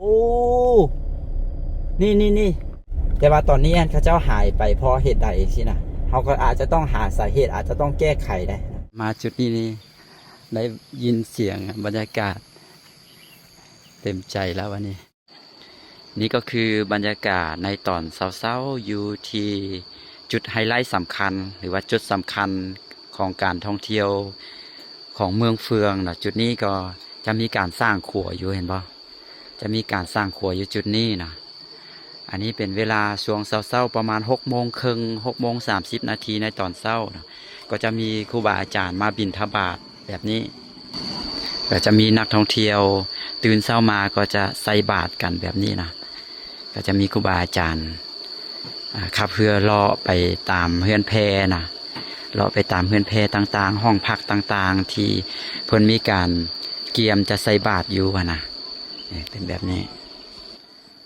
ໂອ້ ນີ້ໆໆ ແຕ່ວ່າຕອນນີ້ອັນເຂົາເຈົ້າຫາຍໄປເພາະເຫດໃດຊີ້ນະ ເຮົາກໍອາດຈະຕ້ອງຫາສາເຫດ ອາດຈະຕ້ອງແກ້ໄຂໄດ້. ມາຈຸດນີ້ນີ້ ໄດ້ຍິນສຽງບັນຍາກາດເຕັມໃຈແລ້ວບັດນີ້. ນີ້ກໍຄືບັນຍາກາດໃນຕອນເຊົ້າໆ ຢູ່ທີ່ຈຸດໄຮໄລສຳຄັນ ຫຼືວ່າຈຸດສຳຄັນຂອງການທ່ອງທ່ຽວຂອງເມືອງເຟືອງເນາະ. ຈຸດນີ້ກໍຈະມີການສ້າງຂົວຢູ່ ເຫັນບໍ່? ຈະມີການສ້າງຂົວຢູ່ຈຸດນີ້ນະ. ອັນນີ້ເປັນເວລາຊ່ວງເຊົ້າໆ ປະມານຫົກໂມງເຄິ່ງ ຫົກໂມງສາມສິບນາທີໃນຕອນເຊົ້າເນາະ. ກໍຈະມີຄູບາອາຈານມາບິນທະບາດແບບນີ້ ແລ້ວຈະມີນັກທ່ອງທ່ຽວຕື່ນເຊົ້າມາກໍຈະໃສ່ບາດກັນແບບນີ້ນະ. ກໍຈະມີຄູບາອາຈານ ອາ ຂັບເຮືອເລາະໄປຕາມເຮືອນແພນະ ເລາະໄປຕາມເຮືອນແພຕ່າງໆ ຫ້ອງພັກຕ່າງໆ ທີ່ເພິ່ນມີການກຽມຈະໃສ່ບາດຢູ່ຫັ້ນນະ. ເປັນແບບນີ້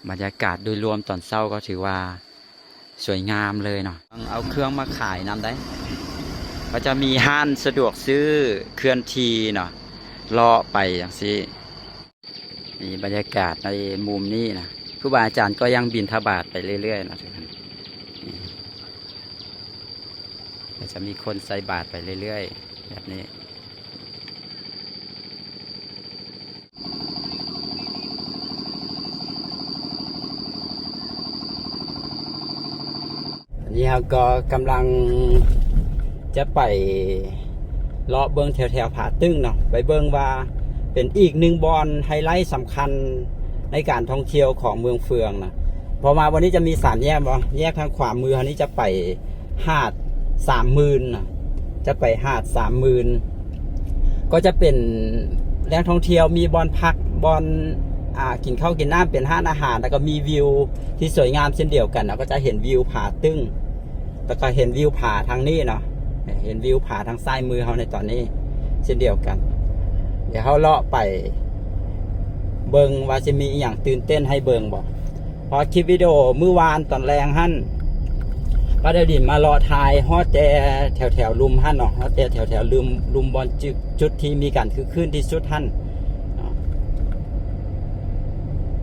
ບັນຍາກາດໂດຍລວມຕອນເຊົ້າກໍຖືວ່າ ສວຍງາມເລີຍເນາະ. ເອົາເຄື່ອງມາຂາຍນຳໄດ້ ກໍຈະມີຮ້ານສະດວກຊື້ເຄື່ອນທີ່ເນາະ ເລາະໄປຈັ່ງຊີ້. ນີ້ບັນຍາກາດໃນມຸມນີ້ນະ ຄູບາອາຈານກໍຍັງບິນທະບາດໄປເລື້ອຍໆເນາະ ກໍຈະມີຄົນໃສ່ບາດໄປເລື້ອຍໆແບບນີ້. ອັນນີ້ເຮົາກໍກຳລັງຈະໄປເລາະເບິ່ງແຖວໆຜາຕຶ້ງເນາະ ໄປເບິ່ງວ່າເປັນອີກໜຶ່ງບ່ອນໄຮໄລສຳຄັນໃນການທ່ອງທ່ຽວຂອງເມືອງເຟືອງນະ. ເພາະວ່າວັນນີ້ຈະມີສາມແຍກເນາະ ແຍກທາງຂວາມືເຮົານີ້ຈະໄປ ຫາດສາມໝື່ນນະ ຈະໄປຫາດສາມໝື່ນ ກໍຈະເປັນແຫຼ່ງທ່ອງທ່ຽວ ມີບ່ອນພັກ ບ່ອນ ອ່າ ກິນເຂົ້າກິນນ້ຳ ເປັນຮ້ານອາຫານ ແລ້ວກໍມີວິວທີ່ສວຍງາມເຊັ່ນດຽວກັນເນາະ. ກໍຈະເຫັນວິວຜາຕຶ້ງ ແລ້ວກໍເຫັນວິວຜາທາງນີ້ເນາະ ເຫັນວິວຜາທາງຊ້າຍມືເຮົາໃນຕອນນີ້ເຊັ່ນດຽວກັນ. ດຽວເຮົາເລາະໄປເບິ່ງວ່າຊິມີອີ່ຫຍັງຕື່ນເຕັ້ນໃຫ້ເບິ່ງບໍ່. ເພາະຄລິບວິດີໂອມື້ວານຕອນແລງຫັ້ນ ປ້າດາວດິນມາເລາະຖ່າຍຮອດແຕ່ແຖວໆລຸ່ມຫັ້ນເນາະ ຮອດແຕ່ແຖວໆລຸ່ມ ລຸ່ມບ່ອນຈຸດ ຈຸດທີ່ມີການຄຶກຄື້ນທີ່ສຸດຫັ້ນເນາະ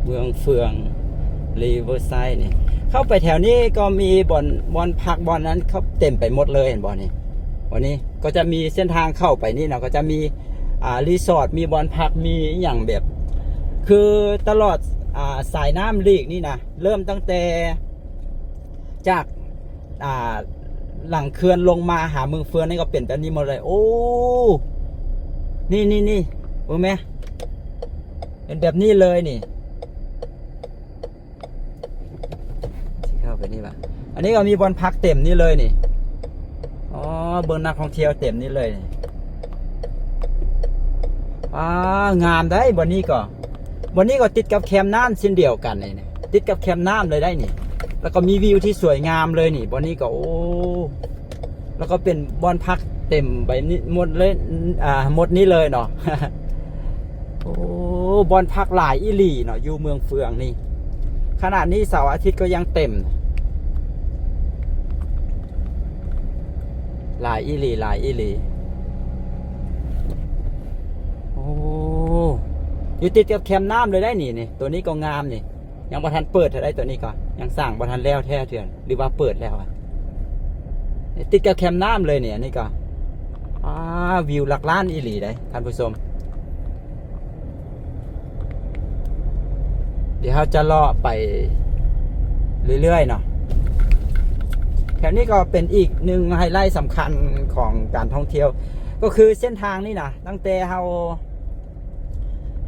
ເມືອງເຟືອງ Riverside ນີ້. ເຂົ້າໄປແຖວນີ້ກໍມີບ່ອນ ບ່ອນພັກ ບ່ອນນັ້ນເຂົາເຕັມໄປໝົດເລີຍ ເຫັນບໍ່ນີ້? ວັນນີ້ກໍຈະມີເສັ້ນທາງເຂົ້າໄປນີ້ເນາະ ກໍຈະມີ ອ່າ ຣີສອດ ມີບ່ອນພັກ ມີອີ່ຫຍັງແບບ ຄືຕະຫຼອດ ອ່າ ສາຍນ້ຳລີກນີ້ນະ ເລີ່ມຕັ້ງແຕ່ຈາກ ອ່າ ຫຼັງເຂື່ອນລົງມາຫາເມືອງເຟືອງນີ້ກໍເປັນແບບນີ້ໝົດເລີຍ. ໂອ້ ນີ້ໆໆ ເບິ່ງແມ ເປັນແບບນີ້ເລີຍນີ້. ຊິເຂົ້າໄປນີ້ຫວາ? ອັນນີ້ກໍມີບ່ອນພັກເຕັມນີ້ເລີຍນີ້. ອໍ ເບິ່ງນັກທ່ອງທ່ຽວເຕັມນີ້ເລີຍນີ້. ອາ ງາມໄດ໋ ບ່ອນນີ້ກໍ ບ່ອນນີ້ກໍຕິດກັບແຄມນ້ຳເຊັ່ນດຽວກັນນີ້ ຕິດກັບແຄມນ້ຳເລີຍໄດ໋ນີ້. ແລ້ວກໍມີວິວທີ່ສວຍງາມເລີຍນີ້ ບ່ອນນີ້ກໍ ໂອ້ ແລ້ວກໍເປັນບ່ອນພັກເຕັມໄປນີ້ໝົດເລີຍ ອ່າ ໝົດນີ້ເລີຍເນາະ. ໂອ້ ບ່ອນພັກຫຼາຍອີ່ຫຼີເນາະ ຢູ່ເມືອງເຟືອງນີ້. ຂະໜາດນີ້ເສົາອາທິດກໍຍັງເຕັມ ຫຼາຍອີ່ຫຼີ ຫຼາຍອີ່ຫຼີ. ໂອ້ ຢູ່ຕິດກັບແຄມນ້ຳເລີຍໄດ໋ນີ້ ນີ້ ໂຕນີ້ກໍງາມນີ້. ຍັງບໍ່ທັນເປີດເທື່ອໃດ໋ ໂຕນີ້ກໍຍັງສ້າງບໍ່ທັນແລ້ວແທ້ເທື່ອ ຫຼືວ່າເປີດແລ້ວອະ? ຕິດກັບແຄມນ້ຳເລີຍນີ້. ອັນນີ້ກໍ ອາ ວິວຫຼັກລ້ານອີ່ຫຼີເດ້ທ່ານຜູ້ຊົມ. ດຽວເຮົາຈະເລາະໄປເລື້ອຍໆເນາະ. ແຖວນີ້ກໍເປັນອີກໜຶ່ງໄຮໄລສຳຄັນຂອງການທ່ອງທ່ຽວ ກໍຄືເສັ້ນທາງນີ້ນະ ຕັ້ງແຕ່ເຮົາ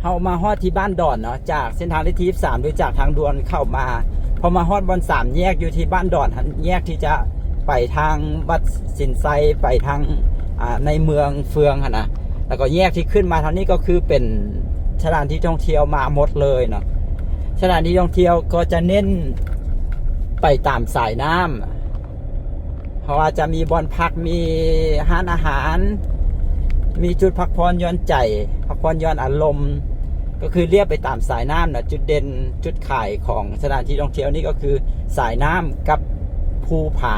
ເຮົາມາຮອດທີ່ບ້ານດອນເນາະ ຈາກເສັ້ນທາງເລກທີສິບສາມ ຫຼືຈາກທາງດ່ວນເຂົ້າມາ ພໍມາຮອດບ່ອນສາມແຍກຢູ່ທີ່ບ້ານດອນຫັ້ນ ແຍກທີ່ຈະໄປທາງວັດສິນໄຊ ໄປທາງ ອ່າ ໃນເມືອງເຟືອງຫັ້ນນະ ແລ້ວກໍແຍກທີ່ຂຶ້ນມາທາງນີ້ກໍຄືເປັນສະຖານທີ່ທ່ອງທ່ຽວມາໝົດເລີຍເນາະ. ສະຖານທີ່ທ່ອງທ່ຽວກໍຈະເນັ້ນໄປຕາມສາຍນ້ຳ ເພາະວ່າຈະມີບ່ອນພັກ ມີຮ້ານອາຫານ ມີຈຸດພັກຜ່ອນຢ່ອນໃຈ ພັກຜ່ອນຢ່ອນອາລົມ ກໍຄືລຽບໄປຕາມສາຍນ້ຳນະ. ຈຸດເດັ່ນ ຈຸດຂາຍຂອງສະຖານທີ່ທ່ອງທ່ຽວນີ້ກໍຄືສາຍນ້ຳກັບພູຜາ.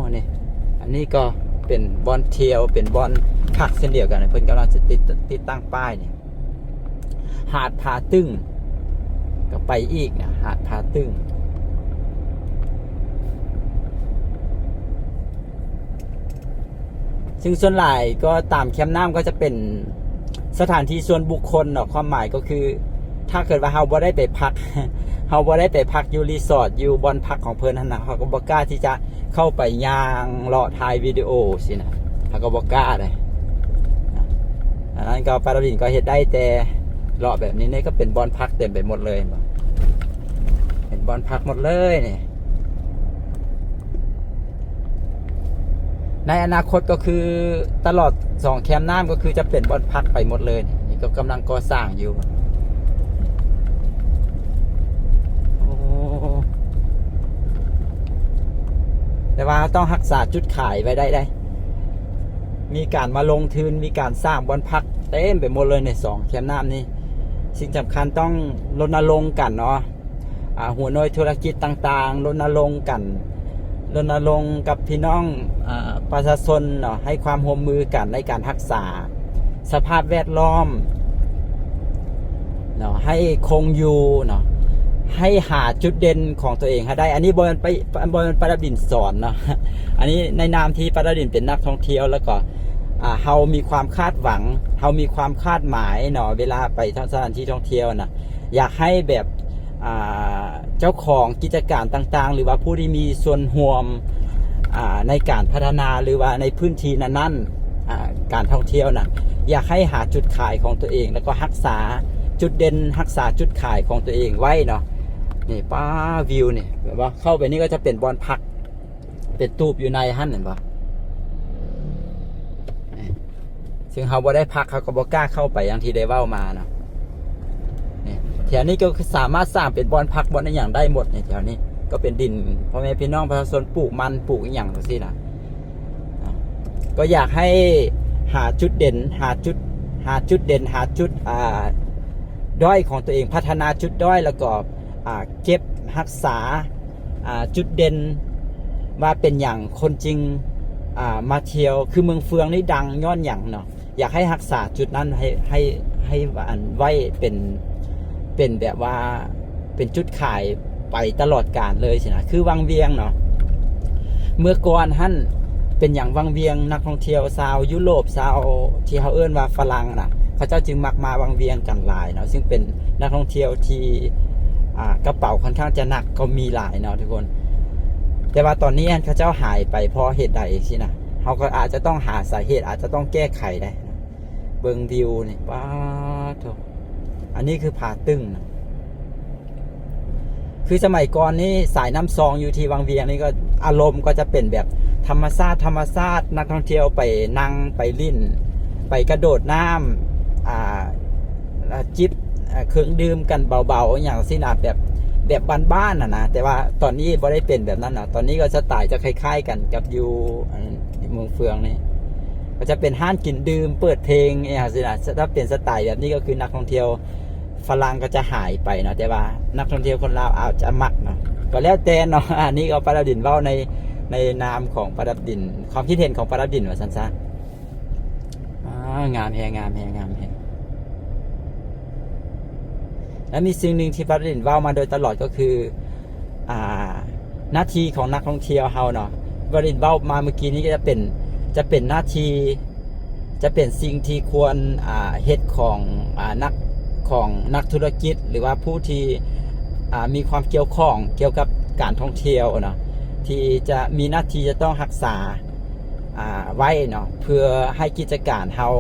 ອໍ ນີ້ ອັນນີ້ກໍເປັນບ່ອນທ່ຽວ ເປັນບ່ອນພັກເຊັ່ນດຽວກັນ ເພິ່ນກຳລັງຈະຕິດ ຕິດຕັ້ງປ້າຍນີ້. ຫາດຜາຕຶ້ງ ກໍໄປອີກນະ ຫາດຜາຕຶ້ງ. ຊຶ່ງສ່ວນຫຼາຍກໍຕາມແຄມນ້ຳກໍຈະເປັນສະຖານທີ່ສ່ວນບຸກຄົນເນາະ, ຄວາມໝາຍກໍຄື ຖ້າເກີດວ່າເຮົາບໍ່ໄດ້ໄປພັກ ເຮົາບໍ່ໄດ້ໄປພັກຢູ່ຣີສອດ ຢູ່ບ່ອນພັກຂອງເພິ່ນຫັ້ນນະ ເຮົາກໍບໍ່ກ້າທີ່ຈະເຂົ້າໄປຍ່າງເລາະຖ່າຍວິດີໂອຊີ້ນະ ເຮົາກໍບໍ່ກ້າເດ້. ອັນນັ້ນກໍປາດາວດິນກໍເຮັດໄດ້ແຕ່ເລາະແບບນີ້ ນີ້ກໍເປັນບ່ອນພັກເຕັມໄປໝົດເລີຍ ເຫັນບໍ່ ເປັນບ່ອນພັກໝົດເລີຍນີ້. ໃນອະນາຄົດກໍຄືຕະຫຼອດສອງແຄມນ້ຳກໍຄືຈະເປັນບ່ອນພັກໄປໝົດເລີຍ. ນີ້ກໍກຳລັງກໍ່ສ້າງຢູ່. ໂອ້ ແຕ່ວ່າເຮົາຕ້ອງຮັກສາຈຸດຂາຍໄວ້ໄດ້ເດ້. ມີການມາລົງທຶນ ມີການສ້າງບ່ອນພັກເຕັມໄປໝົດເລີຍໃນສອງແຄມນ້ຳນີ້. ສິ່ງສຳຄັນຕ້ອງລົນນະລົງກັນເນາະ ອາ ຫົວໜ່ວຍທຸລະກິດຕ່າງໆ ລົນນະລົງກັນ ລົນນະລົງກັບພີ່ນ້ອງ ອາ ປະຊາຊົນເນາະ ໃຫ້ຄວາມຮ່ວມມືກັນໃນການຮັກສາສະພາບແວດລ້ອມເນາະ ໃຫ້ຄົງຢູ່ເນາະ ໃຫ້ຫາຈຸດເດັ່ນຂອງຕົວເອງໃຫ້ໄດ້. ອັນນີ້ບໍ່ແມ່ນໄປ ບໍ່ແມ່ນປາດາວດິນສອນເນາະ ອັນນີ້ໃນນາມທີ່ປາດາວດິນເປັນນັກທ່ອງທ່ຽວ ແລ້ວກໍ ອາ ເຮົາມີຄວາມຄາດຫວັງ ເຮົາມີຄວາມຄາດໝາຍເນາະ ເວລາໄປສະຖານທີ່ທ່ອງທ່ຽວນະ ຢາກໃຫ້ແບບ ອ່າ ເຈົ້າຂອງກິດຈະການຕ່າງໆ ຫຼືວ່າຜູ້ທີ່ມີສ່ວນຮ່ວມ ອ່າ ໃນການພັດທະນາ ຫຼືວ່າໃນພື້ນທີ່ນັ້ນໆ ອ່າ ການທ່ອງທ່ຽວນະ ຢາກໃຫ້ຫາຈຸດຂາຍຂອງຕົວເອງ ແລ້ວກໍຮັກສາຈຸດເດັ່ນ ຮັກສາຈຸດຂາຍຂອງຕົວເອງໄວ້ເນາະ. ນີ້ ປ້າ ວິວນີ້ ແບບວ່າເຂົ້າໄປນີ້ກໍຈະເປັນບ່ອນພັກ ເປັນຕູບຢູ່ໃນຫັ້ນ ເຫັນບໍ່? ຊຶ່ງເຮົາບໍ່ໄດ້ພັກ ເຮົາກໍບໍ່ກ້າເຂົ້າໄປ ຢ່າງທີ່ໄດ້ເວົ້າມາເນາະ. ນີ້ ແຖວນີ້ກໍຄືສາມາດສ້າງເປັນບ່ອນພັກ ບ່ອນອີ່ຫຍັງໄດ້ໝົດ. ນີ້ ແຖວນີ້ກໍເປັນດິນ ພໍ່ແມ່ພີ່ນ້ອງປະຊາຊົນປູກມັນ ປູກອີ່ຫຍັງຈັ່ງຊີ້ນະ. ກໍຢາກໃຫ້ຫາຈຸດເດັ່ນ ຫາຈຸດ ຫາຈຸດເດັ່ນ ຫາຈຸດ ອ່າ ດ້ອຍຂອງຕົວເອງ ພັດທະນາຈຸດດ້ອຍ ແລ້ວກໍ ອ່າ ເກັບຮັກສາ ອ່າ ຈຸດເດັ່ນວ່າເປັນຫຍັງຄົນຈຶ່ງ ອ່າ ມາທ່ຽວ ຄືເມືອງເຟືອງນີ້ດັງຍ້ອນຫຍັງເນາະ. ຢາກໃຫ້ຮັກສາຈຸດນັ້ນໃຫ້ ໃຫ້ ໃຫ້ ອັນ ໄວ້ເປັນ ເປັນແບບວ່າເປັນຈຸດຂາຍໄປຕະຫຼອດການເລີຍຊີ້ນະ. ຄືວັງວຽງເນາະ ເມື່ອກ່ອນຫັ້ນ ເປັນຫຍັງວັງວຽງ ນັກທ່ອງທ່ຽວຊາວຢູໂຣບ ຊາວທີ່ເຮົາເອີ້ນວ່າຝຣັ່ງນະ ເຂົາເຈົ້າຈຶ່ງມັກມາວັງວຽງກັນຫຼາຍເນາະ ຊຶ່ງເປັນນັກທ່ອງທ່ຽວທີ່ ອ່າ ກະເປົາຄ່ອນຂ້າງຈະໜັກ ກໍມີຫຼາຍເນາະທຸກຄົນ. ແຕ່ວ່າຕອນນີ້ຫັ້ນເຂົາເຈົ້າຫາຍໄປເພາະເຫດໃດຊີ້ນະ ເຮົາກໍອາດຈະຕ້ອງຫາສາເຫດ ອາດຈະຕ້ອງແກ້ໄຂໄດ້. ເບິ່ງວິວນີ້ ປາດໂທ້ ອັນນີ້ຄືຜາຕຶ້ງນະ. ຄືສະໄໝກ່ອນນີ້ ສາຍນ້ຳຊອງຢູ່ທີ່ວັງວຽງນີ້ກໍ ອາລົມກໍຈະເປັນແບບທຳມະຊາດ ທຳມະຊາດ ນັກທ່ອງທ່ຽວໄປນັ່ງ ໄປຫຼິ້ນ ໄປກະໂດດນ້ຳ ອ່າ ແລ້ວຈິບ ອ່າ ເຄື່ອງດື່ມກັນເບົາໆ ອີ່ຫຍັງຊີ້ນະ ແບບ ແບບບ້ານໆ ຫັ້ນນະ. ແຕ່ວ່າຕອນນີ້ບໍ່ໄດ້ເປັນແບບນັ້ນນະ ຕອນນີ້ກໍສະໄຕຈະຄ້າຍໆກັນກັບຢູ່ ອັນ ເມືອງເຟືອງນີ້ ກໍຈະເປັນຮ້ານກິນດື່ມ ເປີດເພງອີ່ຫຍັງຊີ້ນະ. ຖ້າເປັນສະໄຕແບບນີ້ກໍຄືນັກທ່ອງທ່ຽວຝຣັ່ງກໍຈະຫາຍໄປເນາະ ແຕ່ວ່ານັກທ່ອງທ່ຽວຄົນລາວອາດຈະມັກເນາະ ກໍແລ້ວແຕ່ເນາະ. ອັນນີ້ກໍປາດາວດິນເວົ້າໃນ ໃນນາມຂອງປາດາວດິນ ຄວາມຄິດເຫັນຂອງປາດາວດິນວ່າຊັ້ນຊະ. ອາ ງາມແຮງ ງາມແຮງ ງາມແຮງ. ແລະ ມີສິ່ງໜຶ່ງທີ່ປາດາວດິນເວົ້າມາໂດຍຕະຫຼອດກໍຄື ອ່າ ໜ້າທີ່ຂອງນັກທ່ອງທ່ຽວເຮົາເນາະ ວາລິນເວົ້າມາເມື່ອກີ້ນີ້ ຈະເປັນ ຈະເປັນໜ້າທີ່ ຈະເປັນສິ່ງທີ່ຄວນ ອ່າ ເຮັດຂອງ ອ່າ ນັກ ຂອງນັກທຸລະກິດ ຫຼືວ່າຜູ້ທີ່ ອ່າ ມີຄວາມກ່ຽວຂ້ອງກ່ຽວກັບການທ່ອງທ່ຽວເນາະ ທີ່ຈະມີໜ້າທີ່ຈະຕ້ອງຮັກສາ ອ່າ ໄວ້ເນາະ ເພື່ອໃຫ້ກິດຈະການເຮົາ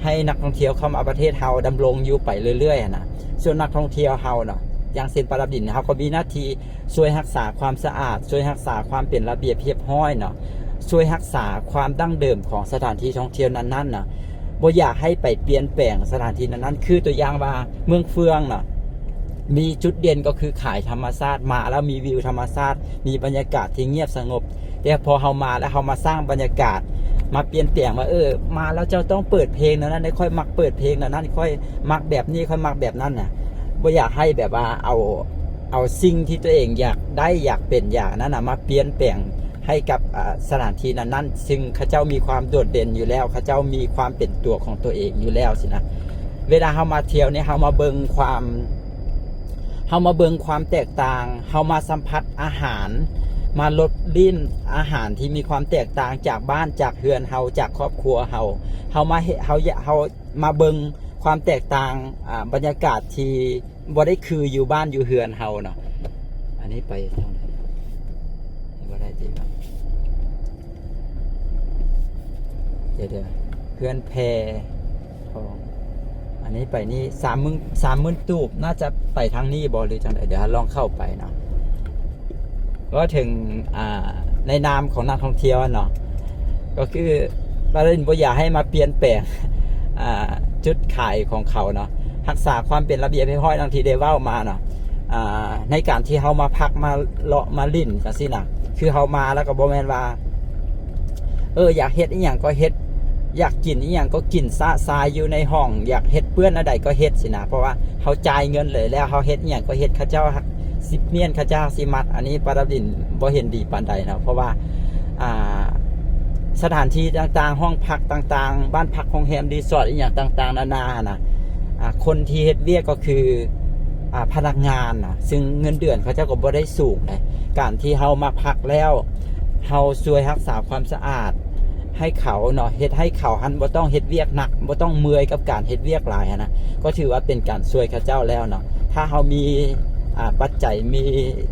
ໃຫ້ນັກທ່ອງທ່ຽວເຂົ້າມາປະເທດເຮົາດຳລົງຢູ່ໄປເລື້ອຍໆ ຫັ້ນນະ. ສ່ວນນັກທ່ອງທ່ຽວເຮົາເນາະ ຢ່າງເຊັ່ນປາດັບດິນ ເຮົາກໍມີໜ້າທີ່ຊ່ວຍຮັກສາຄວາມສະອາດ, ຊ່ວຍຮັກສາຄວາມເປັນລະບຽບຮຽບຮ້ອຍເນາະ, ຊ່ວຍຮັກສາຄວາມດັ້ງເດີມຂອງສະຖານທີ່ທ່ອງທ່ຽວນັ້ນໆ ນະ. ບໍ່ຢາກໃຫ້ໄປປ່ຽນແປງສະຖານທີ່ນັ້ນໆ. ຄືຕົວຢ່າງວ່າ ເມືອງເຟືອງນະ ມີຈຸດເດັ່ນກໍຄືຂາຍທຳມະຊາດ, ມາແລ້ວມີວິວທຳມະຊາດ, ມີບັນຍາກາດທີ່ງຽບສະຫງົບ. ແຕ່ພໍເຮົາມາແລ້ວ ເຮົາມາສ້າງບັນຍາກາດ, ມາປ່ຽນແປງວ່າ ເອີ ມາແລ້ວເຈົ້າຕ້ອງເປີດເພງແນວນັ້ນເດ້, ຂ້ອຍມັກເປີດເພງແນວນັ້ນ, ຂ້ອຍມັກແບບນີ້, ຂ້ອຍມັກແບບນັ້ນນະ. ບໍ່ຢາກໃຫ້ແບບວ່າເອົາ ເອົາສິ່ງທີ່ຕົວເອງຢາກໄດ້, ຢາກເປັນ, ຢາກນັ້ນນະ ມາປ່ຽນແປງໃຫ້ກັບ ອາ ສະຖານທີ່ນັ້ນໆ ຊຶ່ງເຂົາເຈົ້າມີຄວາມໂດດເດັ່ນຢູ່ແລ້ວ, ເຂົາເຈົ້າມີຄວາມເປັນຕົວຂອງຕົວເອງຢູ່ແລ້ວຊີ້ນະ. ເວລາເຮົາມາທ່ຽວນີ້ ເຮົາມາເບິ່ງຄວາມ ເຮົາມາເບິ່ງຄວາມແຕກຕ່າງ, ເຮົາມາສຳຜັດອາຫານ, ມາລົດລີ້ນອາຫານທີ່ມີຄວາມແຕກຕ່າງຈາກບ້ານ, ຈາກເຮືອນເຮົາ, ຈາກຄອບຄົວເຮົາ. ເຮົາມາເຮັດ ເຮົາຢາກ ເຮົາມາເບິ່ງຄວາມແຕກຕ່າງ, ອາ, ບັນຍາກາດທີ່ບໍ່ໄດ້ຄືຢູ່ບ້ານຢູ່ເຮືອນເຮົາເນາະ. ອັນນີ້ໄປທາງໃດ? ບໍ່ໄດ້ຕິເນາະ. ດຽວໆ ເຮືອນແພທອງ ອັນນີ້ໄປນີ້ ສາມໝື່ນ ສາມໝື່ນຕູບ ໜ້າຈະໄປທາງນີ້ບໍ່ ຫຼືຈັ່ງໃດ? ດຽວເຮົາລອງເຂົ້າໄປເນາະ. ເວົ້າເຖິງ ອ່າ ໃນນາມຂອງນັກທ່ອງທ່ຽວເນາະ ກໍຄື ປາລາດິນບໍ່ຢາກໃຫ້ມາປ່ຽນແປງ ອ່າ ຈຸດຂາຍຂອງເຂົາເນາະ, ຮັກສາຄວາມເປັນລະບຽບຮຽບຮ້ອຍ ດັ່ງທີ່ໄດ້ເວົ້າມາເນາະ. ອ່າ ໃນການທີ່ເຮົາມາພັກມາເລາະມາຫຼິ້ນຈັ່ງຊີ້ນະ ຄືເຮົາມາແລ້ວກໍບໍ່ແມ່ນວ່າ ເອີ ຢາກເຮັດອີ່ຫຍັງກໍເຮັດ, ຢາກກິນອີ່ຫຍັງກໍກິນຊະຊາຍຢູ່ໃນຫ້ອງ, ຢາກເຮັດເປື້ອນອັນໃດກໍເຮັດຊີ້ນະ. ເພາະວ່າເຮົາຈ່າຍເງິນເລີຍ ແລ້ວເຮົາເຮັດອີ່ຫຍັງກໍເຮັດ, ເຂົາເຈົ້າຊິມ້ຽນ, ເຂົາເຈົ້າຊິມັດ. ອັນນີ້ປາລາດິນບໍ່ເຫັນດີປານໃດເນາະ, ເພາະວ່າ ອ່າ ສະຖານທີ່ຕ່າງໆ, ຫ້ອງພັກຕ່າງໆ, ບ້ານພັກໂຮງແຮມ ຣີສອດ ອີ່ຫຍັງຕ່າງໆນານານະ, ອ່າ ຄົນທີ່ເຮັດວຽກກໍຄື ອ່າ ພະນັກງານນະ, ຊຶ່ງເງິນເດືອນເຂົາເຈົ້າກໍບໍ່ໄດ້ສູງໃດ. ການທີ່ເຮົາມາພັກແລ້ວ ເຮົາຊ່ວຍຮັກສາຄວາມສະອາດໃຫ້ເຂົາເນາະ, ເຮັດໃຫ້ເຂົາຫັ້ນບໍ່ຕ້ອງເຮັດວຽກໜັກ, ບໍ່ຕ້ອງເມື່ອຍກັບການເຮັດວຽກຫຼາຍຫັ້ນນະ, ກໍຖືວ່າເປັນການຊ່ວຍເຂົາເຈົ້າແລ້ວເນາະ. ຖ້າເຮົາມີ ອ່າ ປັດໄຈ ມີ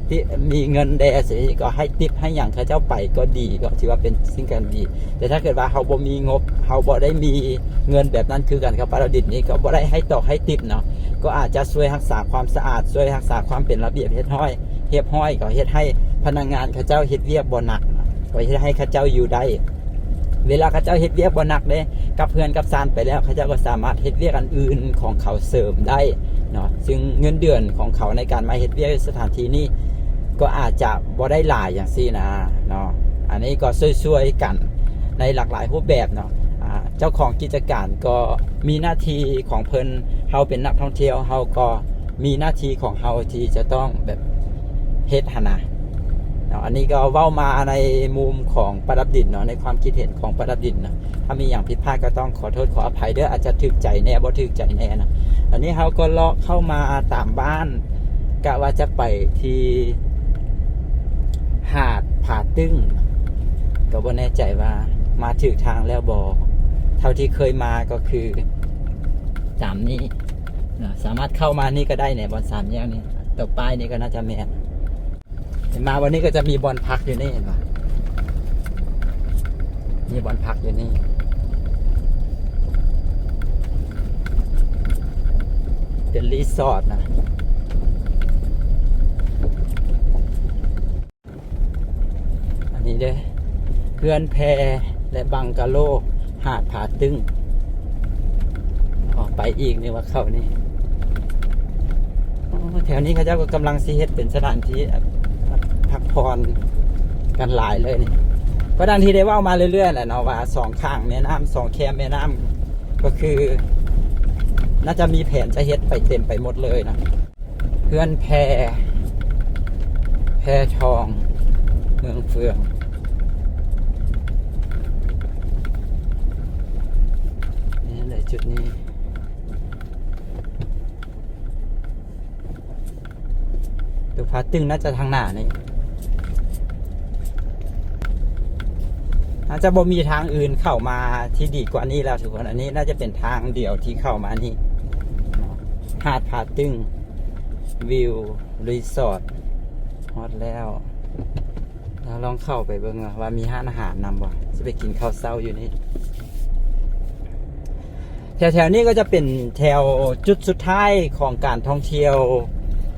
ຕິ ມີເງິນແດ່ຊີ້ ກໍໃຫ້ຕິບໃຫ້ຫຍັງເຂົາເຈົ້າໄປກໍດີ, ກໍຖືວ່າເປັນສິ່ງທີ່ດີ. ແຕ່ຖ້າເກີດວ່າເຮົາບໍ່ມີງົບ, ເຮົາບໍ່ໄດ້ມີເງິນແບບນັ້ນຄືກັນກັບປາລາດິນນີ້, ກໍບໍ່ໄດ້ໃຫ້ຕອກໃຫ້ຕິບເນາະ, ກໍອາດຈະຊ່ວຍຮັກສາຄວາມສະອາດ, ຊ່ວຍຮັກສາຄວາມເປັນລະບຽບຮຽບຮ້ອຍ, ຮຽບຮ້ອຍ, ກໍເຮັດໃຫ້ພະນັກງານເຂົາເຈົ້າເຮັດວຽກບໍ່ໜັກ, ກໍເຮັດໃຫ້ເຂົາເຈົ້າຢູ່ໄດ້. ເວລາເຂົາເຈົ້າເຮັດວຽກບໍ່ໜັກເດ້, ກັບເຮືອນກັບຊານໄປແລ້ວ, ເຂົາເຈົ້າກໍສາມາດເຮັດວຽກອັນອື່ນຂອງເຂົາເສີມໄດ້ເນາະ, ຊຶ່ງເງິນເດືອນຂອງເຂົາໃນການມາເຮັດວຽກຢູ່ສະຖານທີ່ນີ້ ກໍອາດຈະບໍ່ໄດ້ຫຼາຍຈັ່ງຊີ້ນະເນາະ. ອັນນີ້ກໍຊ່ວຍໆກັນໃນຫຼາກຫຼາຍຮູບແບບເນາະ. ອ່າ ເຈົ້າຂອງກິດຈະການກໍມີໜ້າທີ່ຂອງເພິ່ນ, ເຮົາເປັນນັກທ່ອງທ່ຽວ ເຮົາກໍມີໜ້າທີ່ຂອງເຮົາທີ່ຈະຕ້ອງແບບເຮັດຫັ້ນນະເນາະ. ອັນນີ້ກໍເວົ້າມາໃນມຸມຂອງປາດັບດິນເນາະ, ໃນຄວາມຄິດເຫັນຂອງປາດັບດິນນະ. ຖ້າມີຫຍັງຜິດພາດກໍຕ້ອງຂໍໂທດຂໍອະໄພເດີ້, ອາດຈະຖືກໃຈແດ່ ບໍ່ຖືກໃຈແດ່ນະ. ອັນນີ້ເຮົາກໍເລາະເຂົ້າມາຕາມບ້ານ ກະວ່າຈະໄປທີ່ຫາດຜາຕຶ້ງ, ກໍບໍ່ແນ່ໃຈວ່າມາຖືກທາງແລ້ວບໍ່. ເທົ່າທີ່ເຄີຍມາກໍຄືຕາມນີ້ນະ, ສາມາດເຂົ້າມານີ້ກໍໄດ້ແນ່, ບ່ອນສາມແຍກນີ້, ຕົວປ້າຍນີ້ກໍໜ້າຈະແມ່ນ. ເຫັນມາວັນນີ້ກໍຈະມີບ່ອນພັກຢູ່ນີ້, ເຫັນບໍ່? ມີບ່ອນພັກຢູ່ນີ້ ເປັນຣີສອດນະ. ອັນນີ້ເດ້ ເຮືອນແພແລະບັງກາໂລ ຫາດຜາຕຶ້ງ. ອອກໄປອີກ ນຶກວ່າເຂົ້ານີ້. ໂອ້ ແຖວນີ້ເຂົາເຈົ້າກໍກຳລັງຊິເຮັດເປັນສະຖານທີ່ພັກຜ່ອນກັນຫຼາຍເລີຍນີ້. ກໍດັ່ງທີ່ໄດ້ເວົ້າມາເລື້ອຍໆແຫຼະເນາະ ວ່າສອງຂ້າງແມ່ນ້ຳ ສອງແຄມແມ່ນ້ຳ ກໍຄືໜ້າຈະມີແຜນຈະເຮັດໄປເຕັມໄປໝົດເລີຍນະ. ເຮືອນແພ ແພທອງ ເມືອງເຟືອງ. ນີ້ແຫຼະຈຸດນີ້. ຕົວຜາຕຶ້ງໜ້າຈະທາງໜ້ານີ້. ໜ້າຈະບໍ່ມີທາງອື່ນເຂົ້າມາທີ່ດີກວ່ານີ້ແລ້ວທຸກຄົນ. ອັນນີ້ໜ້າຈະເປັນທາງດຽວທີ່ເຂົ້າມານີ້. ຫາດຜາຕຶ້ງ ວິວ ຣີສອດ ຮອດແລ້ວ. ລອງເຂົ້າໄປເບິ່ງວ່າມີຮ້ານອາຫານນຳບໍ່? ຊິໄປກິນເຂົ້າເຊົ້າຢູ່ນີ້. ແຖວໆນີ້ກໍຈະເປັນແຖວຈຸດສຸດທ້າຍຂອງການທ່ອງທ່ຽວ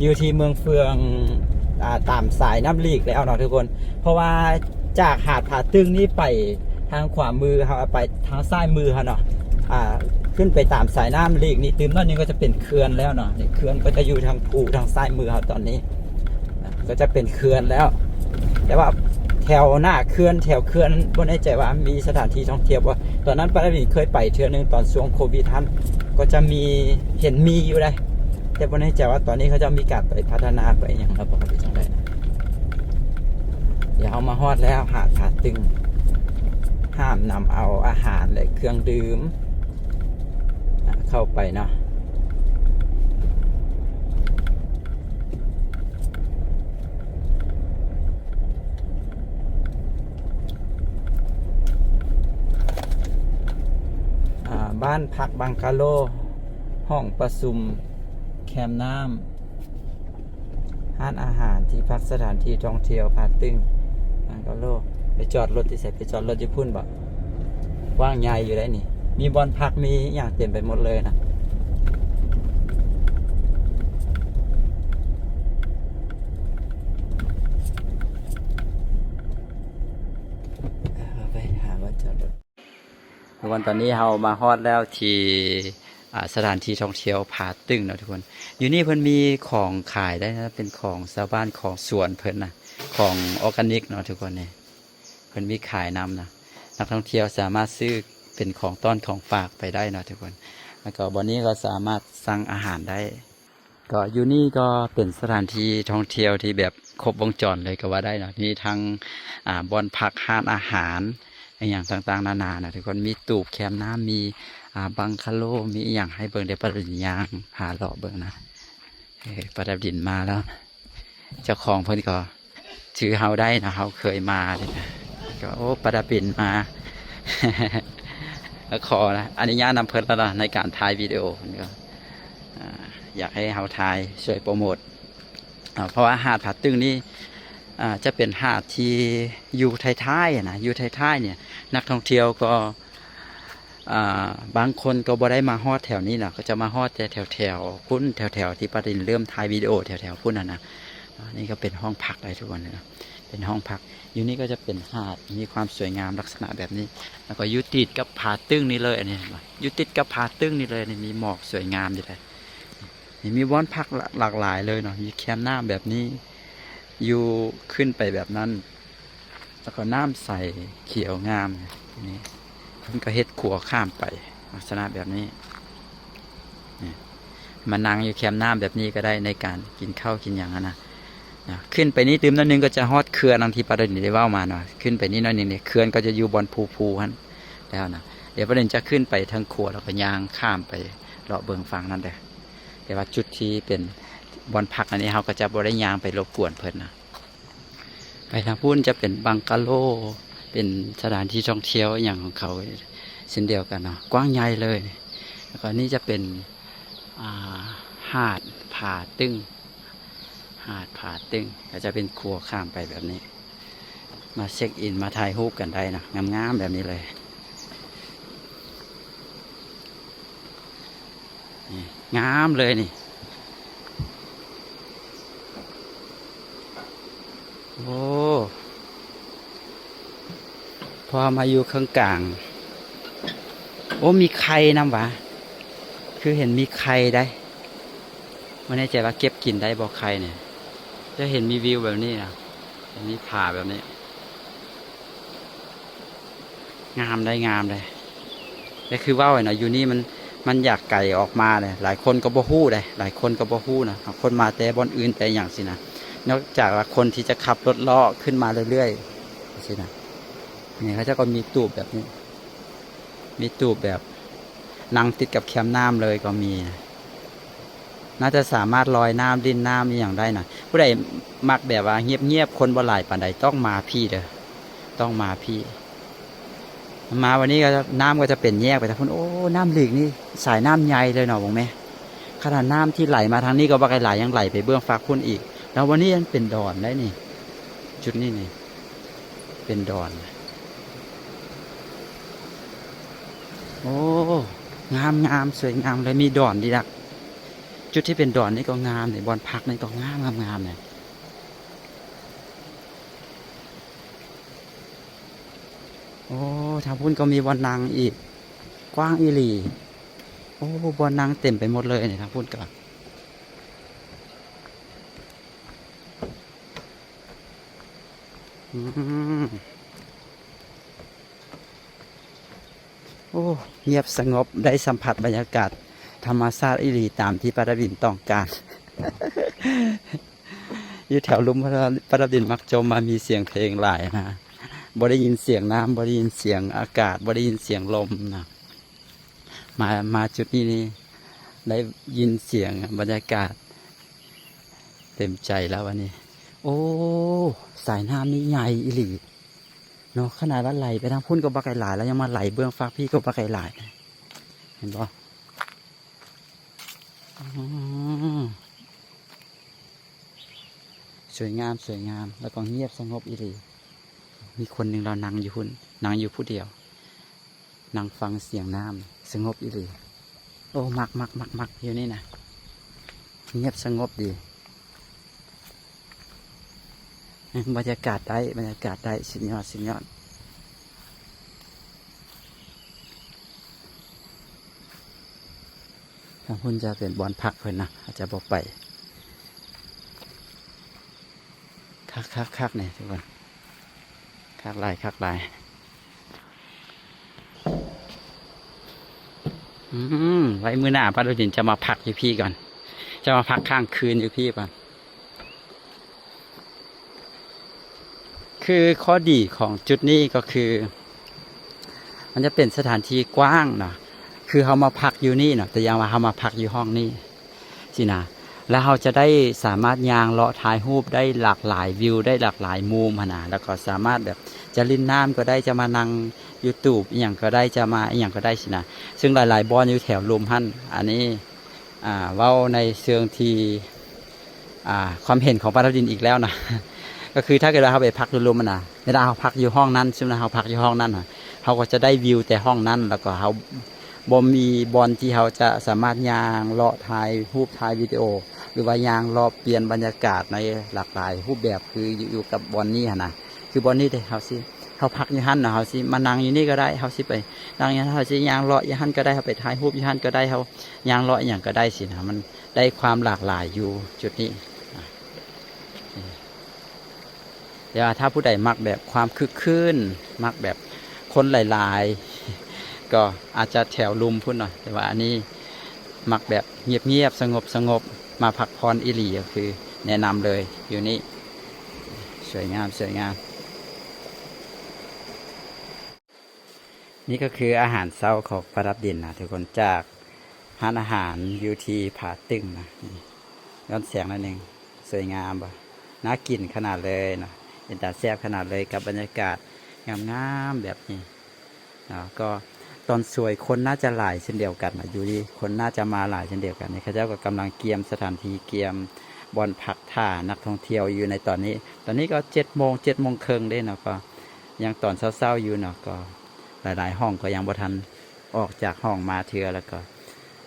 ຢູ່ທີ່ເມືອງເຟືອງ ອ່າ ຕາມສາຍນ້ຳລີກແລ້ວເນາະທຸກຄົນ. ເພາະວ່າຈາກຫາດຜາຕຶ້ງນີ້ໄປທາງຂວາມືເຮົາ ໄປທາງຊ້າຍມືເຮົາເນາະ ອ່າ ຂຶ້ນໄປຕາມສາຍນ້ຳລີກນີ້ ຕື່ມໜ້ອຍໜຶ່ງກໍຈະເປັນເຂື່ອນແລ້ວເນາະ. ນີ້ເຂື່ອນກໍຈະຢູ່ທາງພູທາງຊ້າຍມືເຮົາຕອນນີ້. ກໍຈະເປັນເຂື່ອນແລ້ວ ແຕ່ວ່າແຖວໜ້າເຂື່ອນ ແຖວເຂື່ອນບໍ່ແນ່ໃຈວ່າມີສະຖານທີ່ທ່ອງທ່ຽວບໍ່. ຕອນນັ້ນປາລາດິນເຄີຍໄປເທື່ອໜຶ່ງຕອນຊ່ວງໂຄວິດຫັ້ນ ກໍຈະມີ ເຫັນມີຢູ່ເດ້ ແຕ່ບໍ່ແນ່ໃຈວ່າຕອນນີ້ເຂົາເຈົ້າມີການໄປພັດທະນາໄປຫຍັງແລ້ວບໍ່ ຫຼືຈັ່ງໃດ. ດຽວເຮົາມາຮອດແລ້ວ ຫາດຜາຕຶ້ງ. ຫ້າມນຳເອົາອາຫານ ແລະ ເຄື່ອງດື່ມ ອ່າ ເຂົ້າໄປເນາະ. ບ້ານພັກບັງກາໂລ, ຫ້ອງປະຊຸມ, ແຄມນ້ຳ, ຮ້ານອາຫານ, ທີ່ພັກ, ສະຖານທີ່ທ່ອງທ່ຽວຜາຕຶ້ງບັງກາໂລ. ໄປຈອດລົດຢູ່ໃສ? ໄປຈອດລົດຢູ່ພຸ້ນບໍ? ກວ້າງໃຫຍ່ຢູ່ໄດ໋ນີ້, ມີບ່ອນພັກ, ມີຫຍັງເຕັມໄປໝົດເລີຍນະ. ເອີ ໄປຫາບ່ອນຈອດລົດ. ທຸກຄົນ, ຕອນນີ້ເຮົາມາຮອດແລ້ວທີ່ ອ່າ ສະຖານທີ່ທ່ອງທ່ຽວຜາຕຶ້ງເນາະທຸກຄົນ. ຢູ່ນີ້ເພິ່ນມີຂອງຂາຍໄດ້ນະ, ເປັນຂອງຊາວບ້ານ, ຂອງສວນເພິ່ນນະ, ຂອງອໍການິກເນາະທຸກຄົນ. ນີ້ເພິ່ນມີຂາຍນຳນະ, ນັກທ່ອງທ່ຽວສາມາດຊື້ເປັນຂອງຕ້ອນຂອງຝາກໄປໄດ້ເນາະທຸກຄົນ. ແລ້ວກໍບ່ອນນີ້ກໍສາມາດສັ່ງອາຫານໄດ້. ກໍຢູ່ນີ້ກໍເປັນສະຖານທີ່ທ່ອງທ່ຽວທີ່ແບບຄົບວົງຈອນເລີຍກໍວ່າໄດ້ເນາະ, ມີທັງ ອ່າ ບ່ອນພັກ, ຮ້ານອາຫານ ອີ່ຫຍັງຕ່າງໆນານານະທຸກຄົນ. ມີຕູບແຄມນ້ຳ, ມີ ອ່າ ບັງກາໂລ, ມີອີ່ຫຍັງໃຫ້ເບິ່ງ. ດຽວປາດາວດິນຍ່າງພາເລາະເບິ່ງນະ. ເອີ ປາດາວດິນມາແລ້ວ, ເຈົ້າຂອງເພິ່ນກໍ ຊື່ເຮົາໄດ້ນະ, ເຮົາເຄີຍມາເດ້ນະ. ກໍ ໂອ້ ປາດາວດິນມາ ກໍຂໍອະນຸຍາດນຳເພິ່ນແລ້ວນະ ໃນການຖ່າຍວິດີໂອ. ເພິ່ນກໍ ອ່າ ຢາກໃຫ້ເຮົາຖ່າຍ ຊ່ວຍໂປຣໂມດ ເພາະວ່າຫາດຜາຕຶ້ງນີ້ ອ່າ ຈະເປັນຫາດທີ່ຢູ່ທ້າຍໆນະ, ຢູ່ທ້າຍໆນີ້ ນັກທ່ອງທ່ຽວກໍ ອ່າ ບາງຄົນກໍບໍ່ໄດ້ມາຮອດແຖວນີ້ນະ, ກໍຈະມາຮອດແຕ່ແຖວໆພຸ້ນ, ແຖວໆທີ່ປາດາວດິນເລີ່ມຖ່າຍວິດີໂອແຖວໆພຸ້ນຫັ້ນນະ. ນີ້ກໍເປັນຫ້ອງພັກໄດ໋ທຸກຄົນເນາະ, ເປັນຫ້ອງພັກ. ຢູ່ນີ້ກໍຈະເປັນຫາດ, ມີຄວາມສວຍງາມລັກສະນະແບບນີ້. ແລ້ວກໍຢູ່ຕິດກັບຜາຕຶ້ງນີ້ເລີຍ, ອັນນີ້ເຫັນບໍ່? ຢູ່ຕິດກັບຜາຕຶ້ງນີ້ເລີຍ, ນີ້ມີໝອກສວຍງາມຢູ່ເດ້. ນີ້ມີບ່ອນພັກຫຼາກຫຼາຍເລີຍເນາະ, ມີແຄມນ້ຳແບບນີ້, ຢູ່ຂຶ້ນໄປແບບນັ້ນ. ແລ້ວກໍນ້ຳໃສຂຽວງາມນີ້, ເພິ່ນກໍເຮັດຂົວຂ້າມໄປລັກສະນະແບບນີ້. ນີ້ ມານັ່ງຢູ່ແຄມນ້ຳແບບນີ້ກໍໄດ້ ໃນການກິນເຂົ້າກິນຫຍັງຫັ້ນນະ. ນະ ຂຶ້ນໄປນີ້ຕື່ມໜ້ອຍໜຶ່ງກໍຈະຮອດເຂື່ອນ ດັ່ງທີ່ປາດາວດິນໄດ້ເວົ້າມາເນາະ, ຂຶ້ນໄປນີ້ໜ້ອຍໜຶ່ງນີ້ ເຂື່ອນກໍຈະຢູ່ບ່ອນພູໆຫັ້ນແລ້ວນະ. ດຽວປາດາວດິນຈະຂຶ້ນໄປເທິງຂົວ ແລ້ວກໍຍ່າງຂ້າມໄປເລາະເບິ່ງຝັ່ງນັ້ນເດີ້. ແຕ່ວ່າຈຸດທີ່ເປັນບ່ອນພັກອັນນີ້ ເຮົາກໍຈະບໍ່ໄດ້ຍ່າງໄປລົບກວນເພິ່ນນະ. ໄປທາງພຸ້ນຈະເປັນບັງກາໂລ, ເປັນສະຖານທີ່ທ່ອງທ່ຽວອີ່ຫຍັງຂອງເຂົາເຊັ່ນດຽວກັນເນາະ, ກວ້າງໃຫຍ່ເລີຍ. ແລ້ວກໍນີ້ຈະເປັນ ອ່າ ຫາດຜາຕຶ້ງ, ຫາດຜາຕຶ້ງ ກໍຈະເປັນຂົວຂ້າມໄປແບບນີ້. ມາເຊັກອິນ ມາຖ່າຍຮູບກັນໄດ້ເນາະ, ງາມໆແບບນີ້ເລີຍ. ນີ້ ງາມເລີຍນີ້. ໂອ້ ພໍມາຢູ່ເຄິ່ງກາງ. ໂອ້ ມີໄຂ່ນຳຫວາ? ຄືເຫັນມີໄຂ່ໄດ໋. ບໍ່ແນ່ໃຈວ່າເກັບກິນໄດ້ບໍ່ໄຂ່ນີ້. ຈະເຫັນມີວິວແບບນີ້ນະ, ເຫັນມີຜາແບບນີ້. ງາມໄດ໋ ງາມໄດ໋. ແຕ່ຄືເວົ້າຫັ້ນນະ ຢູ່ນີ້ມັນ ມັນຢາກໄກອອກມາເດ້, ຫຼາຍຄົນກໍບໍ່ຮູ້ເດ້, ຫຼາຍຄົນກໍບໍ່ຮູ້ນະ. ບາງຄົນມາແຕ່ບ່ອນອື່ນ ແຕ່ຫຍັງຊີ້ນະ, ນອກຈາກວ່າຄົນທີ່ຈະຂັບລົດລໍ້ຂຶ້ນມາເລື້ອຍໆຊີ້ນະ. ນີ້ເຂົາເຈົ້າກໍມີຕູບແບບນີ້, ມີຕູບແບບນັ່ງຕິດກັບແຄມນ້ຳເລີຍກໍມີ. ໜ້າຈະສາມາດລອຍນ້ຳ ຫຼິ້ນນ້ຳອີ່ຫຍັງໄດ້ນະ. ຜູ້ໃດມັກແບບວ່າງຽບໆ ຄົນບໍ່ຫຼາຍປານໃດ ຕ້ອງມາພີ້ເດີ້, ຕ້ອງມາພີ້. ມາວັນນີ້ກໍ ນ້ຳກໍຈະເປັນແຍກໄປທາງພຸ້ນ. ໂອ້ ນ້ຳລິກນີ້ ສາຍນ້ຳໃຫຍ່ເລີຍເນາະ, ເບິ່ງແມ. ຂະໜາດນ້ຳທີ່ໄຫຼມາທາງນີ້ກໍບໍ່ໄກຫຼາຍ, ຍັງໄຫຼໄປເບື້ອງຟາກພຸ້ນອີກ. ແລ້ວວັນນີ້ຍັງເປັນດອນໄດ໋ນີ້, ຈຸດນີ້ນີ້ເປັນດອນ. ໂອ້ ງາມໆ ສວຍງາມເລີຍ, ມີດອນດີດັກ. ຈຸດທີ່ເປັນດອນນີ້ກໍງາມນີ້, ບ່ອນພັກນີ້ກໍງາມໆນີ້. ໂອ້ ທາງພຸ້ນກໍມີບ່ອນນັ່ງອີກ, ກວ້າງອີ່ຫຼີ. ໂອ້ ບ່ອນນັ່ງເຕັມໄປໝົດເລີຍນີ້, ທາງພຸ້ນກໍ ອືມ. ໂອ້ ງຽບສະຫງົບ, ໄດ້ສຳຜັດບັນຍາກາດທຳມະຊາດອີ່ຫຼີ ຕາມທີ່ປາດາວດິນຕ້ອງການ. ຢູ່ແຖວລຸ່ມ ປາດາວດິນມັກຈົ່ມວ່າມີສຽງເພງຫຼາຍນະ, ບໍ່ໄດ້ຍິນສຽງນ້ຳ, ບໍ່ໄດ້ຍິນສຽງອາກາດ, ບໍ່ໄດ້ຍິນສຽງລົມນະ. ມາ ມາຈຸດນີ້ນີ້ ໄດ້ຍິນສຽງບັນຍາກາດເຕັມໃຈແລ້ວບັດນີ້. ໂອ້ ສາຍນ້ຳນີ້ໃຫຍ່ອີ່ຫຼີເນາະ, ຂະໜາດວ່າໄຫຼໄປທາງພຸ້ນກໍບໍ່ໄກຫຼາຍ ແລ້ວຍັງມາໄຫຼເບື້ອງຟາກພີ້ກໍບໍ່ໄກຫຼາຍ. ເຫັນບໍ່? ອືມ ສວຍງາມ ສວຍງາມ ແລ້ວກໍງຽບສະຫງົບອີ່ຫຼີ. ມີຄົນໜຶ່ງລາວນັ່ງຢູ່ພຸ້ນ ນັ່ງຢູ່ຜູ້ດຽວ ນັ່ງຟັງສຽງນ້ຳ ສະຫງົບອີ່ຫຼີ. ໂອ້ ມັກ ມັກ ມັກ ມັກ ຢູ່ນີ້ນະ ງຽບສະຫງົບດີ. ອືມ ບັນຍາກາດໄດ້ ບັນຍາກາດໄດ້ ສຸດຍອດ ສຸດຍອດ. ທາງພຸ້ນຈະເປັນບ່ອນພັກເພິ່ນນະ ເຮົາຈະບໍ່ໄປ. ຄັກໆໆ ນີ້ທຸກຄົນ ຄັກຫຼາຍ ຄັກຫຼາຍ. ອືມ ໄວ້ມື້ໜ້າປ້າດາວດິນຈະມາພັກຢູ່ພີ້ກ່ອນ ຈະມາພັກຄ້າງຄືນຢູ່ພີ້ກ່ອນ. ຄືຂໍ້ດີຂອງຈຸດນີ້ກໍຄື ມັນຈະເປັນສະຖານທີ່ກວ້າງເນາະ ຄືເຮົາມາພັກຢູ່ນີ້ເນາະ ຕົວຢ່າງວ່າເຮົາມາພັກຢູ່ຫ້ອງນີ້ ຊີ້ນະ ແລ້ວເຮົາຈະໄດ້ສາມາດຍ່າງເລາະຖ່າຍຮູບໄດ້ຫຼາກຫຼາຍວິວ ໄດ້ຫຼາກຫຼາຍມຸມຫັ້ນນະ ແລ້ວກໍສາມາດແບບຈະຫຼິ້ນນ້ຳກໍໄດ້ ຈະມານັ່ງ YouTube ອີ່ຫຍັງກໍໄດ້ ຈະມາອີ່ຫຍັງກໍໄດ້ຊີ້ນະ. ເຊິ່ງຫຼາຍໆບ່ອນຢູ່ແຖວລຸ່ມຫັ້ນ ອັນນີ້ ອ່າ ເວົ້າໃນເຊີງທີ່ ອ່າ ຄວາມເຫັນຂອງປ້າດາວດິນອີກແລ້ວນະ ກໍຄືຖ້າເກີດວ່າເຮົາໄປພັກຢູ່ລຸ່ມຫັ້ນນະ ເວລາເຮົາພັກຢູ່ຫ້ອງນັ້ນ ສົມມຸດວ່າເຮົາພັກຢູ່ຫ້ອງນັ້ນນະ ເຮົາກໍຈະໄດ້ວິວແຕ່ຫ້ອງນັ້ນ ແລ້ວກໍເຮົາ ບໍ່ມີບ່ອນທີ່ເຮົາຈະສາມາດຍ່າງເລາະຖ່າຍຮູບ ຖ່າຍວິດີໂອ ຫຼືວ່າຍ່າງເລາະປ່ຽນບັນຍາກາດໃນຫຼາກຫຼາຍຮູບແບບ ຄືຢູ່ ຢູ່ກັບບ່ອນນີ້ຫັ້ນນະ. ຄືບ່ອນນີ້ເດ້ ເຮົາຊິ ເຮົາພັກຢູ່ຫັ້ນນະ ເຮົາຊິມານັ່ງຢູ່ນີ້ກໍໄດ້ ເຮົາຊິໄປນັ່ງຢູ່ຫັ້ນ ເຮົາຊິຍ່າງເລາະຢູ່ຫັ້ນກໍໄດ້ ເຮົາໄປຖ່າຍຮູບຢູ່ຫັ້ນກໍໄດ້ ເຮົາຍ່າງເລາະອີ່ຫຍັງກໍໄດ້ຊີ້ນະ ມັນໄດ້ຄວາມຫຼາກຫຼາຍຢູ່ຈຸດນີ້. ແຕ່ວ່າຖ້າຜູ້ໃດມັກແບບຄວາມຄຶກຄື້ນ ມັກແບບຄົນຫຼາຍໆ ກໍອາດຈະແຖວລຸ່ມພຸ້ນເນາະ ແຕ່ວ່າອັນນີ້ມັກແບບງຽບໆ ສະຫງົບໆ ມາພັກຜ່ອນອີ່ຫຼີ ກໍຄືແນະນຳເລີຍຢູ່ນີ້ ສວຍງາມ ສວຍງາມ. ນີ້ກໍຄືອາຫານເຊົ້າຂອງປ້າດາວດິນນະທຸກຄົນ ຈາກຮ້ານອາຫານຢູ່ທີ່ຜາຕຶ້ງນະ ນີ້ ຍ້ອນແສງໜ້ອຍໜຶ່ງ ສວຍງາມບໍ່? ໜ້າກິນຂະໜາດເລີຍເນາະ ເປັນຕາແຊບຂະໜາດເລີຍ ກັບບັນຍາກາດງາມໆແບບນີ້ເນາະ. ກໍຕອນສວຍຄົນໜ້າຈະຫຼາຍເຊັ່ນດຽວກັນນະ ຢູ່ນີ້ຄົນໜ້າຈະມາຫຼາຍເຊັ່ນດຽວກັນ. ນີ້ເຂົາເຈົ້າກໍກຳລັງກຽມສະຖານທີ່ ກຽມບ່ອນພັກຖ້ານັກທ່ອງທ່ຽວຢູ່ໃນຕອນນີ້. ຕອນນີ້ກໍເຈັດໂມງ ເຈັດໂມງເຄິ່ງເດ້ເນາະ ກໍຍັງຕອນເຊົ້າໆຢູ່ເນາະ ກໍ ຫຼາຍໆຫ້ອງກໍຍັງບໍ່ທັນອອກຈາກຫ້ອງມາເທື່ອ ແລ້ວກໍ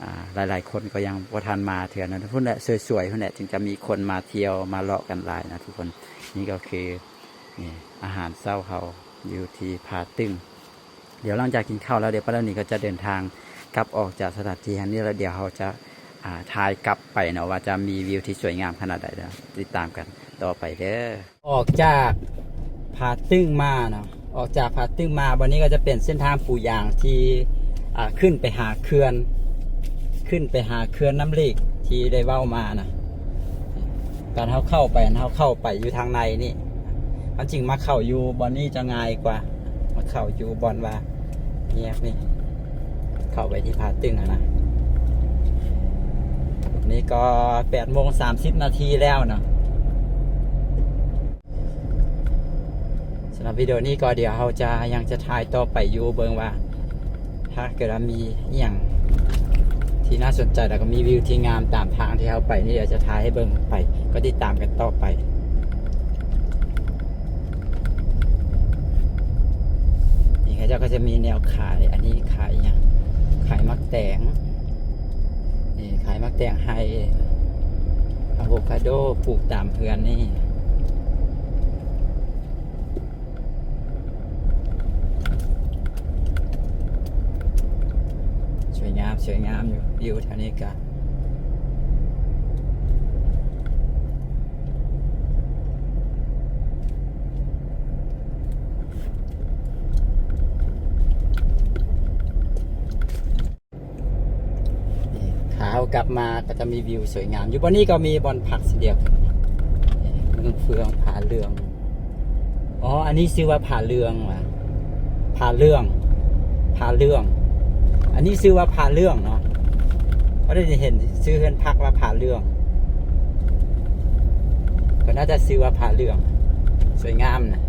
ອ່າ ຫຼາຍໆຄົນກໍຍັງບໍ່ທັນມາເທື່ອນະ. ພຸ້ນແຫຼະ ສວຍໆພຸ້ນແຫຼະ ຈຶ່ງຈະມີຄົນມາທ່ຽວມາເລາະກັນຫຼາຍນະທຸກຄົນ. ນີ້ກໍຄື ນີ້ ອາຫານເຊົ້າເຮົາຢູ່ທີ່ຜາຕຶ້ງ. ດຽວຫຼັງຈາກກິນເຂົ້າແລ້ວ ດຽວປ້າດາວດິນກໍຈະເດີນທາງກັບອອກຈາກສະຖານທີ່ແຫ່ງນີ້ ແລ້ວດຽວເຮົາຈະ ອ່າ ຖ່າຍກັບໄປເນາະ ວ່າຈະມີວິວທີ່ສວຍງາມຂະໜາດໃດ. ຕິດຕາມກັນຕໍ່ໄປເດີ້. ອອກຈາກຜາຕຶ້ງມາເນາະ ອອກຈາກຜາຕຶ້ງມາ ບ່ອນນີ້ກໍຈະເປັນເສັ້ນທາງປູຢາງທີ່ ອ່າ ຂຶ້ນໄປຫາເຂື່ອນ ຂຶ້ນໄປຫາເຂື່ອນນ້ຳລິກທີ່ໄດ້ເວົ້າມານະ. ຕອນເຮົາເຂົ້າໄປ ເຮົາເຂົ້າໄປຢູ່ທາງໃນນີ້ ເຮົາຈຶ່ງມາເຂົ້າຢູ່ບ່ອນນີ້ຈະງ່າຍກວ່າ ມາເຂົ້າຢູ່ບ່ອນວ່າແຍກນີ້ ເຂົ້າໄປທີ່ຜາຕຶ້ງຫັ້ນນະ. ນີ້ກໍແປດໂມງສາມສິບນາທີແລ້ວເນາະ. ສຳລັບວິດີໂອນີ້ກໍດຽວເຮົາຈະ ຍັງຈະຖ່າຍຕໍ່ໄປຢູ່ ເບິ່ງວ່າຖ້າເກີດວ່າມີອີ່ຫຍັງທີ່ໜ້າສົນໃຈ ແລ້ວກໍມີວິວທີ່ງາມຕາມທາງທີ່ເຮົາໄປນີ້ ດຽວຈະຖ່າຍໃຫ້ເບິ່ງໄປ ກໍຕິດຕາມກັນຕໍ່ໄປ. ນີ້ເຂົາເຈົ້າກໍຈະມີແນວຂາຍ ອັນນີ້ຂາຍຫຍັງ? ຂາຍໝາກແຕງ ນີ້ຂາຍໝາກແຕງໄຮ່ ອາໂວຄາໂດ ປູກຕາມເຮືອນນີ້. ສວຍງາມ ສວຍງາມຢູ່ ວິວແຖວນີ້ກະ ນີ້ ຂາເຮົາກັບມາກໍຈະມີວິວສວຍງາມ ຢູ່ບ່ອນນີ້ກໍມີບ່ອນພັກເຊັ່ນດຽວກັນ ນີ້ ເມືອງເຟືອງ ຜາເຫຼືອງ ອໍ ອັນນີ້ຊື່ວ່າຜາເຫຼືອງຫວາ ຜາເຫຼືອງ ຜາເຫຼືອງ ອັນນີ້ຊື່ວ່າຜາເຫຼືອງເນາະ ເຮົາໄດ້ເຫັນຊື່ເຮືອນພັກວ່າຜາເຫຼືອງ ກໍໜ້າຈະຊື່ວ່າຜາເຫຼືອງ ສວຍງາມນະ.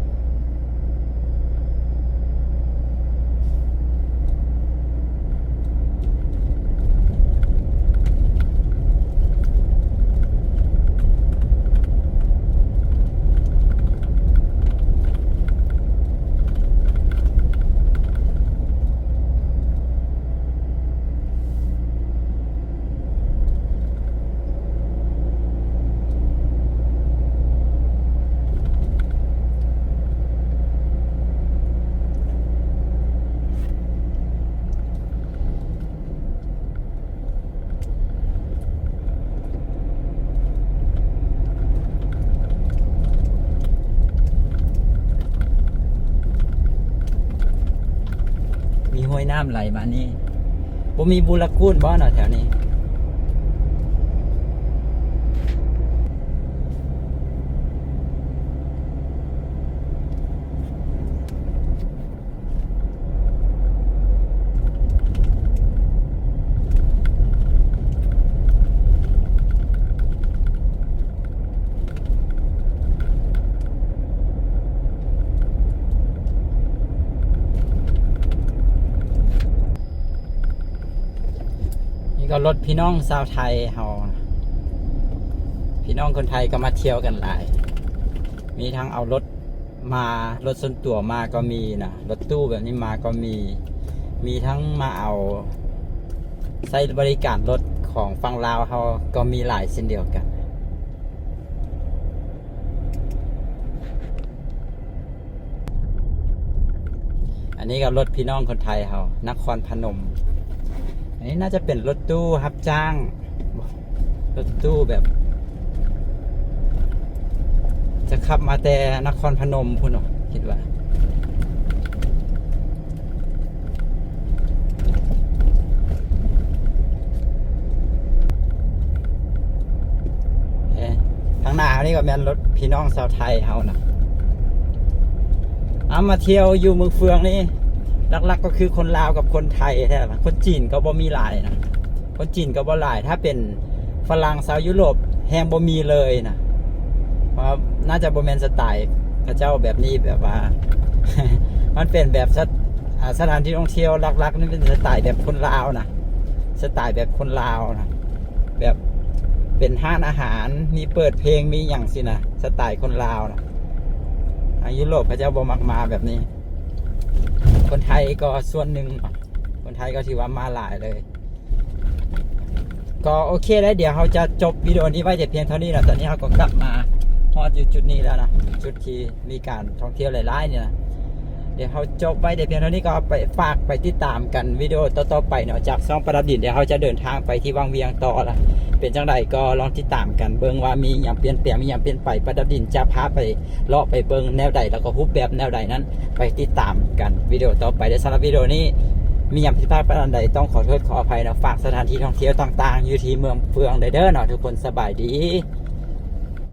ນ້ຳໄຫຼມານີ້ ບໍ່ມີບູລະກູດບໍ່ເນາະແຖວນີ້? ນີ້ກໍລົດພີ່ນ້ອງຊາວໄທເຮົາ ພີ່ນ້ອງຄົນໄທກໍມາທ່ຽວກັນຫຼາຍ ມີທັງເອົາລົດ ມາ ລົດສ່ວນຕົວມາກໍມີນະ ລົດຕູ້ແບບນີ້ມາກໍມີ ມີທັງມາເອົາ ໃຊ້ບໍລິການລົດຂອງຝັ່ງລາວເຮົາກໍມີຫຼາຍເຊັ່ນດຽວກັນ. ອັນນີ້ກໍລົດພີ່ນ້ອງຄົນໄທເຮົາ ນະຄອນພະນົມ ອັນນີ້ໜ້າຈະເປັນລົດຕູ້ຮັບຈ້າງ ລົດຕູ້ແບບ ຈະຂັບມາແຕ່ນະຄອນພະນົມພຸ້ນເນາະ ຄິດວ່າ ເອີ ທາງໜ້າເຮົານີ້ກໍແມ່ນລົດພີ່ນ້ອງຊາວໄທເຮົານະ ເອົາ ມາທ່ຽວຢູ່ເມືອງເຟືອງນີ້ ຫຼັກໆກໍຄືຄົນລາວກັບຄົນໄທແທ້ລະ ຄົນຈີນກໍບໍ່ມີຫຼາຍນະ ຄົນຈີນກໍບໍ່ຫຼາຍ ຖ້າເປັນຝຣັ່ງຊາວຢູໂຣບແຮງບໍ່ມີເລີຍນະ ເພາະວ່າໜ້າຈະບໍ່ແມ່ນສະໄຕເຂົາເຈົ້າແບບນີ້ ແບບວ່າ ມັນເປັນແບບສະ ອ່າ ສະຖານທີ່ທ່ອງທ່ຽວຫຼັກໆນີ້ເປັນສະໄຕແບບຄົນລາວນະ ສະໄຕແບບຄົນລາວນະ ແບບເປັນຮ້ານອາຫານ ມີເປີດເພງ ມີຫຍັງຊີ້ນະ ສະໄຕຄົນລາວນະ ທາງຢູໂຣບເຂົາເຈົ້າບໍ່ມັກມາແບບນີ້ ຄົນໄທກໍສ່ວນໜຶ່ງ ຄົນໄທກໍຖືວ່າມາຫຼາຍເລີຍ. ກໍໂອເຄແລ້ວ ດຽວເຮົາຈະຈົບວິດີໂອນີ້ໄວ້ແຕ່ພຽງເທົ່ານີ້ລະ ຕອນນີ້ເຮົາກໍກັບມາຮອດຢູ່ຈຸດນີ້ແລ້ວນະ ຈຸດທີ່ມີການທ່ອງທ່ຽວຫຼາຍໆນີ້ນະ ດຽວເຮົາຈົບໄວ້ແຕ່ພຽງເທົ່ານີ້ ກໍໄປ ຝາກໄປຕິດຕາມກັນວິດີໂອຕໍ່ໆໄປເນາະ ຈາກຊ່ອງປະດັບດິນ ດຽວເຮົາຈະເດີນທາງໄປທີ່ວັງວຽງຕໍ່ລະ ເປັນຈັ່ງໃດກໍລອງຕິດຕາມກັນເບິ່ງວ່າມີຫຍັງປ່ຽນແປງ ມີຫຍັງປ່ຽນໄປ ປະດັບດິນຈະພາໄປ ເລາະໄປເບິ່ງແນວໃດ ແລ້ວກໍຮູບແບບແນວໃດນັ້ນ ໄປຕິດຕາມກັນວິດີໂອຕໍ່ໄປເດີ. ສຳລັບວິດີໂອນີ້ມີຫຍັງຜິດພາດປະການໃດ ຕ້ອງຂໍໂທດຂໍອະໄພເນາະ. ຝາກສະຖານທີ່ທ່ອງທ່ຽວຕ່າງໆ ຢູ່ທີ່ເມືອງເຟືອງໄດ້ເດີເນາະ ທຸກຄົນ. ສະບາຍດີ.